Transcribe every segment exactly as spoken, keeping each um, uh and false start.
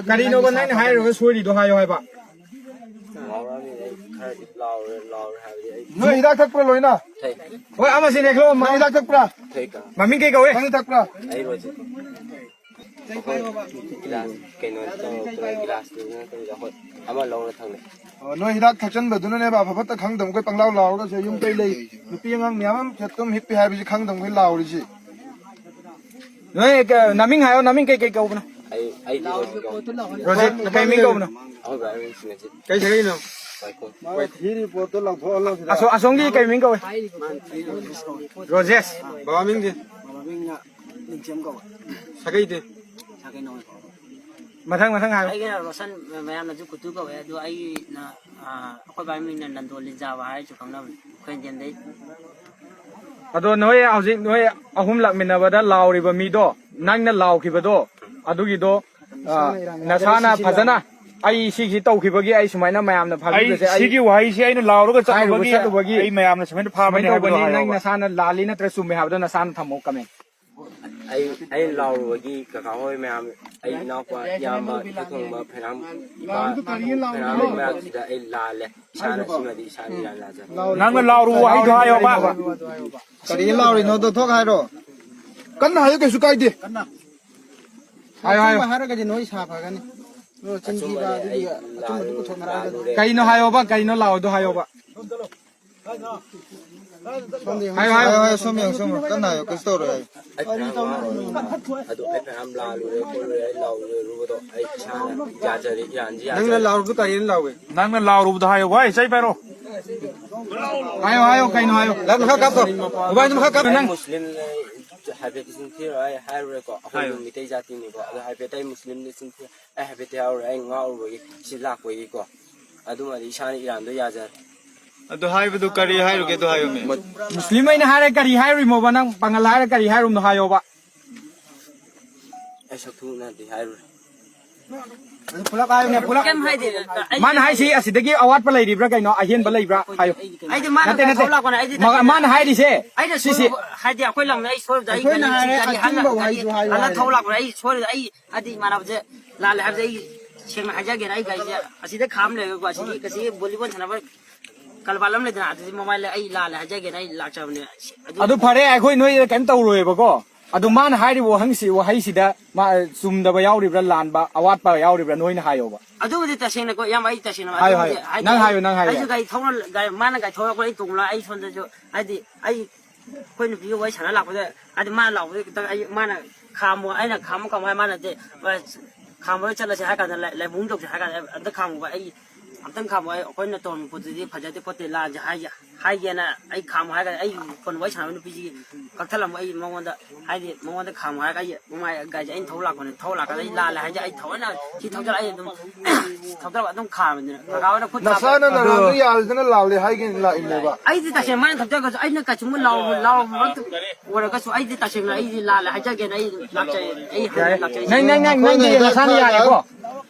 ꯀꯔꯤꯅꯣꯕ ꯅꯪꯅ ꯍꯥꯏꯔꯨꯔꯒ ꯁꯣꯏꯔꯤꯗꯣ? ꯍꯥꯏꯌꯣ ꯍꯥꯏꯕ꯫ ꯂꯥꯎꯔꯛꯑꯃꯤꯅ ꯑꯩ ꯈꯔꯗꯤ ꯂꯥꯎꯔꯦ ꯂꯥꯎꯔꯦ ꯍꯥꯏꯕꯗꯤ ꯑꯩ ꯅꯣꯏ ꯍꯤꯗꯥꯛ ꯊꯛꯄ꯭ꯔꯥ ꯂꯣꯏꯅ? ꯊꯩ ꯍꯣꯏ, ꯑꯃꯁꯤ ꯅꯦꯛꯂꯣ꯫ ꯅꯪ ꯍꯤꯗꯥꯛ ꯊꯛꯄ꯭ꯔꯥ? ꯊꯩ ꯀ ꯃꯃꯤꯡ ꯀꯩ ꯀꯧꯏ? ꯅꯪꯗꯤ ꯊꯛꯄ꯭ꯔꯥ? ꯑꯩ ꯔꯣꯖꯤꯠ ꯒꯤꯂꯥꯁ ꯀꯩꯅꯣ ꯇꯧꯔꯛꯇꯅ ꯒꯤꯂꯥꯁꯇꯨꯅ ꯇꯧꯔꯒ ꯍꯣꯏ ꯑꯃ ꯂꯧꯔ ꯊꯛꯂꯦ꯫ ꯑꯣ, ꯅꯣꯏ ꯍꯤꯗꯥꯛ ꯊꯛꯆꯟꯕꯗꯨꯅꯅꯦꯕ ꯑꯐ ꯐꯠꯇ ꯈꯪꯗꯕ ꯑꯩꯈꯣꯏ ꯄꯪꯂꯥꯎ ꯂꯥꯎꯔꯒ ꯁꯦ ꯌꯨꯝ ꯀꯩ ꯂꯩ ꯅꯨꯄꯤ ꯑꯉꯥꯡ ꯃꯌꯥꯝ ꯑꯃ ꯁꯦ ꯇꯨꯝ ꯍꯤꯞꯄꯤ ꯍꯥꯏꯕꯁꯤ ꯈꯪꯗꯕ ꯑꯩꯈꯣꯏ ꯂꯥꯎꯔꯤꯁꯤ꯫ ꯅꯣꯏ ꯀ- ꯅꯃꯤꯡ ꯍꯥꯏꯌꯣ, ꯅꯃꯤꯡ ꯀꯩ ꯀꯩ ꯀꯧꯕꯅꯣ? ꯑꯩ ꯑꯩꯗꯤ ꯔꯣꯖꯤꯠ ꯀꯧꯏ꯫ ꯔꯣꯖꯤꯠ, ꯀꯩ ꯃꯤꯡ ꯀꯧꯕꯅꯣ? ꯑꯩꯈꯣꯏ ꯕꯥ ꯃꯤꯡ ꯁꯤꯃꯦꯟꯁꯤꯠ ꯀꯩ ꯁꯥꯒꯩꯅꯣ? ꯋꯥꯏꯈꯣꯡ꯫ ꯍꯤꯔꯤ ꯄꯣꯠꯇꯣ ꯂꯧꯊꯣꯛꯍꯜꯂꯣ ꯁꯤꯗ꯫ ꯑꯁꯣ ꯑꯁꯣꯝꯒꯤ ꯀꯩ ꯃꯤꯡ ꯀꯧꯏ? ꯔꯣꯖꯦꯁ꯫ ꯕꯕꯥ ꯃꯤꯡꯗꯤ? ꯃꯃꯤꯡꯅ ꯅꯤꯡꯊꯦꯝ ꯀꯧꯋꯦ꯫ ꯁꯥꯒꯩꯗꯤ? ꯁꯥꯒꯩ ꯅꯣꯡꯃꯩ ꯀꯧꯋꯦ꯫ ꯃꯊꯪ ꯃꯊꯪ ꯍꯥꯏꯌꯣ꯫ ꯑꯩꯒꯤꯅ ꯔꯣꯁꯟ, ꯃꯌꯥꯝꯅꯁꯨ ꯀꯨꯇꯨ ꯀꯧꯋꯦ꯫ ꯑꯗꯣ ꯑꯩꯅ, ꯑꯥ, ꯑꯩꯈꯣꯏ ꯕꯥꯒꯤ ꯃꯤꯡꯅ ꯅꯟꯗꯣ ꯂꯤꯟꯖꯥꯕ ꯍꯥꯏꯔꯁꯨ ꯈꯪꯅꯕꯅꯦ, ꯑꯩꯈꯣꯏ ꯏꯟꯗꯤꯌꯟꯗꯩ꯫ ꯑꯗꯣ ꯅꯣꯏ ꯍꯧꯖꯤꯛ ꯅꯣꯏ ꯑꯍꯨꯝ ꯂꯥꯛꯃꯤꯟꯅꯕꯗ ꯂꯥꯎꯔꯤꯕ ꯃꯤꯗꯣ, ꯅꯪꯅ ꯂꯥꯎꯈꯤꯕꯗꯣ, ꯑꯗꯨꯒꯤꯗꯣ ꯑ, ꯅꯁꯥꯅ ꯐꯖꯅ, "ꯑꯩ ꯁꯤꯁꯤ ꯇꯧꯈꯤꯕꯒꯤ ꯑꯩ ꯁꯨꯃꯥꯏꯅ ꯃꯌꯥꯝꯅ ꯑꯩ ꯐꯥꯕꯤꯕꯁꯦ ꯑꯩ ꯁꯤꯒꯤ ꯋꯥꯍꯩꯁꯤ ꯑꯩꯅ ꯂꯥꯎꯔꯒ ꯆꯠꯂꯨꯕꯒꯤ ꯆꯠꯂꯨꯕꯒꯤ ꯑꯩ ꯃꯌꯥꯝꯅ ꯁꯨꯃꯥꯏꯅ ꯐꯥꯕꯅꯤ ꯁꯨꯃꯥꯏꯅ ꯍꯥꯏꯕꯗꯣ ꯇꯧꯕꯅꯤ, ꯅꯪ ꯍꯥꯏꯌꯣꯕ꯫ ꯅꯁꯥꯅ ꯂꯥꯜꯂꯤ ꯅꯠꯇ꯭ꯔ ꯆꯨꯝꯃꯦ ꯍꯥꯏꯕꯗꯣ ꯅꯁꯥꯅ ꯊꯝꯃꯣ ꯀꯃꯦꯟ꯫ ꯑꯩ ꯑꯩꯅ ꯂꯥꯎꯔꯨꯕꯒꯤ ꯀꯀꯥ ꯍꯣꯏ ꯃꯌꯥꯝ, ꯑꯩ ꯏꯅꯥꯎꯄꯥ, ꯏꯌꯥꯝꯕ, ꯏꯊꯛ ꯊꯣꯡꯕ, ꯐꯦꯔꯥꯝ, ꯏꯄꯥ, ꯐꯦꯔꯥꯝ ꯃꯌꯥꯝꯁꯤꯗ ꯑꯩ ꯂꯥꯜꯂꯦ꯫ ꯏꯁꯥꯅ ꯁꯤꯃꯗꯤ ꯏꯁꯥꯅ ꯏꯔꯥꯟ ꯂꯥꯟꯖꯔꯦ꯫ ꯅꯪꯅ ꯂꯥꯎꯔꯨꯕ ꯋꯥꯍꯩꯗꯣ ꯍꯥꯏꯌꯣꯕ꯫ ꯀꯔꯤ ꯂꯥꯎꯔꯤꯅꯣꯗꯣ ꯊꯣꯛ ꯍꯥꯏꯔꯣ꯫ ꯀꯟꯅ ꯍꯥꯏꯌꯨ, ꯀꯩꯁꯨ ꯀꯥꯏꯗꯦ꯫ ꯍꯥꯏꯌꯣ, ꯍꯥꯏꯌꯣ꯫ ꯑꯆꯨꯝꯕ ꯍꯥꯏꯔꯒꯗꯤ ꯅꯣꯏ ꯏꯁꯥ ꯐꯒꯅꯤ꯫ ꯑꯗꯣ ꯆꯤꯟ ꯊꯤꯕ ꯑꯆꯨꯝꯕꯅꯦ, ꯑꯩ ꯑꯗꯨꯒꯤ ꯑꯆꯨꯝꯕꯗꯨ ꯂꯥꯜꯂꯨ- ꯄꯨꯊꯣꯛꯅꯔꯛꯑꯒꯗꯤ꯫ ꯂꯥꯜꯂꯨꯔꯦ꯫ ꯀꯩꯅꯣ ꯍꯥꯏꯌꯣꯕ, ꯀꯩꯅꯣ ꯂꯥꯎꯗꯣ ꯍꯥꯏꯌꯣꯕ꯫ ꯍꯥꯏꯌꯣ, ꯍꯥꯏꯌꯣ꯫ ꯍꯥꯏꯌꯣ, ꯍꯥꯏꯌꯣ, ꯁꯣꯝ ꯌꯦꯡꯉꯣ, ꯁꯣꯝ ꯌꯦꯡꯉꯣ꯫ ꯀꯟꯅ ꯍꯥꯏꯌꯣ, ꯀꯩꯁꯨ ꯇꯧꯔꯣꯏ ꯍꯥꯏꯌꯣ꯫ ꯑꯩ ꯐꯅꯌꯥꯝ ꯂꯥꯜꯂꯨꯔꯦ꯫ ꯑꯗꯨ ꯑꯩ ꯐꯅꯌꯥꯝ ꯂꯥꯜꯂꯨꯔꯦ ꯈꯣꯠꯂꯨꯔꯦ, ꯑꯩ ꯂꯥꯎꯔꯨꯔꯦ, ꯔꯨꯕꯗꯣ ꯑꯩ ꯏꯁꯥꯅ ꯌꯥꯖꯔꯦ, ꯏꯔꯥꯟꯁꯤ ꯅꯪꯅ ꯌꯥꯖꯔꯦ꯫ ꯂꯥꯎꯔꯨꯕꯗꯣ ꯀꯔꯤꯅ ꯂꯥꯎꯋꯦ? ꯅꯪꯅ ꯂꯥꯎꯔꯨꯕꯗꯣ ꯍꯥꯏꯌꯣ꯫ ꯋꯥꯏ ꯆꯩ ꯄꯥꯏꯔꯣ꯫ ꯍꯥꯏꯌꯣ, ꯍꯥꯏꯌꯣ, ꯀꯩꯅꯣ ꯍꯥꯏꯌꯣ꯫ ꯂꯥꯛ ꯃꯈꯥ ꯀꯥꯞꯄꯣ꯫ ꯃꯣꯕꯥꯏꯜꯗꯨ ꯃꯈꯥ ꯀꯥꯞꯄꯣ ꯑꯩ ꯅꯪ꯫ ꯃꯨꯁꯂꯤꯝ ꯍꯥꯏꯐꯦꯠꯇꯤ ꯆꯤꯟꯊꯤꯔꯣꯏ, ꯑꯩ ꯍꯥꯏꯔꯨꯔꯦꯀꯣ꯫ ꯑꯩꯈꯣꯏ ꯍꯥꯏꯌꯨ꯫ ꯃꯩꯇꯩ ꯖꯥꯇꯤꯅꯤꯀꯣ꯫ ꯑꯗꯣ ꯍꯥꯏꯐꯦꯠꯇꯤ ꯑꯩ ꯃꯨꯁꯂꯤꯝꯗꯤ ꯆꯤꯟꯊꯤ, ꯑꯩ ꯍꯥꯏꯐꯦꯠꯇꯤ ꯍꯥꯏꯔꯨꯔꯦ, ꯑꯩ ꯉꯥꯎꯔꯨꯕꯒꯤ ꯁꯤ ꯂꯥꯛꯄꯒꯤꯀꯣ꯫ ꯑꯗꯨꯃꯗꯤ ꯏꯁꯥꯅ ꯏꯔꯥꯟꯗꯣ ꯌꯥꯖꯔꯦ꯫ ꯑꯗꯨ ꯍꯥꯏꯕꯗꯨ ꯀꯔꯤ ꯍꯥꯏꯔꯨꯒꯦ? ꯑꯗꯨ ꯍꯥꯏꯌꯨꯅꯦ꯫ ꯃꯨꯁꯂꯤꯝ ꯑꯩꯅ ꯍꯥꯏꯔꯦ ꯀꯔꯤ ꯍꯥꯏꯔꯨꯏꯃꯣꯕ? ꯅꯪ ꯄꯥꯡꯒꯜ ꯍꯥꯏꯔꯦ ꯀꯔꯤ ꯍꯥꯏꯔꯨꯝꯅꯣ ꯍꯥꯏꯌꯣꯕ꯫ ꯑꯩ ꯁꯛꯊꯨꯅꯗꯤ ꯍꯥꯏꯔꯨꯔꯦ꯫ ꯄꯨꯂꯞ ꯍꯥꯏꯌꯨꯅꯦ, ꯄꯨꯂꯞ꯫ ꯀꯩꯝ ꯍꯥꯏꯗꯦ꯫ ꯑꯩ ꯃꯥꯅ ꯍꯥꯏꯁꯤ ꯑꯁꯤꯗꯒꯤ ꯑꯋꯥꯠꯄ ꯂꯩꯔꯤꯕ꯭ꯔꯥ ꯀꯩꯅꯣ, ꯑꯍꯦꯟꯕ ꯂꯩꯕ꯭ꯔꯥ ꯍꯥꯏꯌꯨ꯫ ꯑꯩꯗꯤ ꯃꯥꯅ ꯅꯠꯇꯦ, ꯅꯠꯇꯦ꯫ ꯊꯧ ꯂꯥꯛꯄꯅꯦ, ꯑꯩꯗꯤ ꯃꯥ-, ꯃꯥꯅ ꯍꯥꯏꯔꯤꯁꯦ ꯑꯩꯅ ꯁꯤꯁꯦ꯫ ꯁꯣꯏꯕ ꯍꯥꯏꯗꯤ ꯑꯩꯈꯣꯏ ꯂꯝꯅ ꯑꯩ ꯁꯣꯏꯕꯗ ꯑꯩ ꯑꯩꯈꯣꯏꯅ ꯒꯥꯔꯤ ꯍꯥꯏꯔꯦ, ꯒꯥꯔꯤ ꯍꯥꯟꯅ ꯑꯆꯨꯝꯕ ꯒꯥꯔꯤ ꯋꯥꯍꯩꯗꯣ ꯍꯥꯏꯌꯨ ꯍꯥꯟꯅ ꯍꯥꯏꯔꯦ꯫ ꯊꯧ ꯂꯥꯛꯄꯅꯦ꯫ ꯑꯩ ꯁꯣꯏꯕꯗ ꯑꯩ ꯍꯥꯏꯗꯤ ꯏꯃꯥꯟꯅꯕꯁꯦ ꯂꯥꯜꯂꯦ ꯍꯥꯏꯕꯁꯦ ꯑꯩ ꯁꯦꯡꯅ ꯍꯥꯏꯖꯒꯦꯅ ꯑꯩ ꯒꯥꯔꯤꯁꯦ ꯑꯁꯤꯗ ꯈꯥꯝ ꯂꯩꯔꯒꯀꯣ ꯑꯁꯤꯒꯤ ꯀꯁꯤ ꯕꯣꯂꯤꯕꯣꯜ ꯁꯥꯟꯅꯕ ꯀꯔꯕꯥꯔ ꯑꯃ ꯂꯩꯗꯅ ꯑꯗꯨꯗꯤ ꯃꯃꯥꯏ ꯂꯩ ꯑꯩ ꯂꯥꯜꯂꯦ ꯍꯥꯏꯖꯒꯦꯅ ꯑꯩ ꯂꯥꯛꯆꯕꯅꯦ꯫ ꯑꯗꯨ ꯑꯗꯨ ꯐꯔꯦ, ꯑꯩꯈꯣꯏ ꯅꯣꯏꯗ ꯀꯩꯝ ꯇꯧꯔꯣꯏꯕꯀꯣ꯫ ꯑꯗꯨ ꯃꯥꯅ ꯍꯥꯏꯔꯤꯕ ꯋꯥꯍꯪꯁꯤ, ꯋꯥꯍꯩꯁꯤꯗ ꯃꯥ ꯆꯨꯝꯗꯕ ꯌꯥꯎꯔꯤꯕ꯭ꯔꯥ, ꯂꯥꯟꯕ, ꯑꯋꯥꯠꯄ ꯌꯥꯎꯔꯤꯕ꯭ꯔꯥ ꯅꯣꯏꯅ ꯍꯥꯏꯌꯣꯕ꯫ ꯑꯗꯨꯕꯨꯗꯤ ꯇꯁꯦꯡꯅꯀꯣ ꯏꯌꯥꯝꯕ ꯑꯩ ꯇꯁꯦꯡꯅ ꯍꯥꯏꯌꯨ, ꯑꯗꯨꯕꯨꯗꯤ ꯍꯥꯏꯌꯨ꯫ ꯍꯥꯏꯗꯤ ꯅꯪ ꯑꯩ ꯍꯥꯏꯌꯨ, ꯅꯪ ꯍꯥꯏꯌꯨ꯫ ꯑꯩꯁꯨ ꯒꯥꯔꯤ ꯊꯧꯅ ꯒꯥꯔꯤ ꯃꯥꯅ ꯒꯥꯔꯤ ꯊꯧꯔꯛꯄ ꯑꯩ ꯇꯣꯡꯂ ꯑꯩ ꯁꯣꯝꯗꯁꯨ ꯍꯥꯏꯗꯤ ꯑꯩ ꯑꯩꯈꯣꯏ ꯅꯨꯄꯤꯒ ꯋꯥꯔꯤ ꯁꯥꯟꯅ ꯂꯥꯛꯄꯗ ꯍꯥꯏꯗꯤ ꯃꯥꯅ ꯂꯥꯎꯕꯗ ꯈꯤꯇꯪ ꯑꯩ ꯃꯥꯅ ꯈꯥꯝꯃꯣ ꯑꯩꯅ ꯈꯥꯝꯃꯣ ꯀꯃꯥꯏ ꯃꯥꯅ ꯅꯠꯇꯦ ꯈꯥꯝꯃꯔꯣꯏ ꯆꯠꯂꯁꯦ ꯍꯥꯏ ꯀꯥꯟꯗ ꯂꯥꯏ-, ꯂꯥꯏꯕꯨꯡ ꯇꯧꯁꯦ ꯍꯥꯏ ꯀꯥꯟꯗ ꯑꯝꯇ ꯈꯥꯝꯃꯨꯕ ꯑꯩ ꯑꯝꯇꯪ ꯈꯥꯝꯃꯣ ꯑꯩ ꯑꯩꯈꯣꯏꯅ ꯇꯧꯔꯝꯕ ꯄꯣꯠꯇꯨꯗꯤ ꯐꯖꯗꯦ ꯈꯣꯠꯇꯦ ꯂꯥꯟꯁꯦ ꯍꯥꯏꯒꯦ ꯍꯥꯏꯒꯦꯅ ꯑꯩ ꯈꯥꯝꯃꯣ ꯍꯥꯏꯔꯒ ꯑꯩ ꯐꯣꯟ ꯋꯥꯔꯤ ꯁꯥꯟꯅꯕ ꯅꯨꯄꯤꯁꯤꯒꯤ ꯀꯛꯊꯠꯂꯝꯕ ꯑꯩ ꯃꯉꯣꯟꯗ ꯍꯥꯏꯗꯤ ꯃꯉꯣꯟꯗ ꯈꯥꯝꯃꯣ ꯍꯥꯏꯔꯒ ꯑꯩ ꯃꯃꯥꯏ ꯒꯥꯔꯤꯁꯦ ꯑꯩꯅ ꯊꯧ ꯂꯥꯛꯄꯅꯦ ꯊꯧ ꯂꯥꯛꯀꯥꯟꯗ ꯑꯩ ꯂꯥꯜꯂꯦ ꯍꯥꯏꯁꯦ ꯑꯩ ꯊꯑꯣꯏꯅ ꯁꯤ ꯊꯧꯖꯤꯜꯂ ꯑꯩ ꯑꯗꯨꯝ ꯊꯧꯖꯤꯜꯂ ꯑꯗꯨꯝ ꯈꯥꯝꯃꯤꯗꯅ ꯀꯀꯥ ꯍꯣꯏꯅ ꯈꯨꯠ ꯅꯁꯥꯅ ꯊꯥꯡꯒꯠ-, ꯅꯔꯥꯟꯗꯣ ꯌꯥꯔꯗꯅ ꯂꯥꯜꯂꯦ ꯍꯥꯏꯒꯦꯅ ꯂꯥꯛꯏꯅꯦꯕ꯫ ꯑꯩꯗꯤ ꯇꯁꯦꯡꯅ ꯃꯥꯅ ꯊꯧꯖꯔꯒꯁꯨ ꯑꯩꯅ ꯀꯩꯁꯨꯝꯕ ꯂꯥꯎ-, ꯂꯥꯎꯔꯝꯕ ꯑꯣꯏꯔꯒꯁꯨ ꯑꯩꯗꯤ ꯇꯁꯦꯡꯅ ꯑꯩꯗꯤ ꯂꯥꯜꯂꯦ ꯍꯥꯏꯖꯒꯦꯅ ꯑꯩ ꯂꯥꯛꯆꯩ꯫ ꯑꯩ ꯍꯥꯟꯅ ꯌꯥꯔꯦ꯫ ꯂꯥꯛꯆꯩ꯫ ꯅꯪ, ꯅꯪ, ꯅꯪ, ꯅꯪꯒꯤ ꯅꯈꯣꯏꯅ ꯅꯁꯥꯅ ꯍꯦꯛꯇ ꯌꯥꯔꯦꯀꯣ?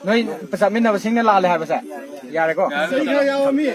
ꯅꯣꯏ ꯆꯠꯃꯤꯟꯅꯕꯁꯤꯡꯅ ꯂꯥꯜꯂꯦ ꯍꯥꯏꯕꯁꯦ ꯌꯥꯔꯦꯀꯣ? ꯁꯤ ꯈꯔ ꯌꯥꯎꯔꯝꯃꯤ꯫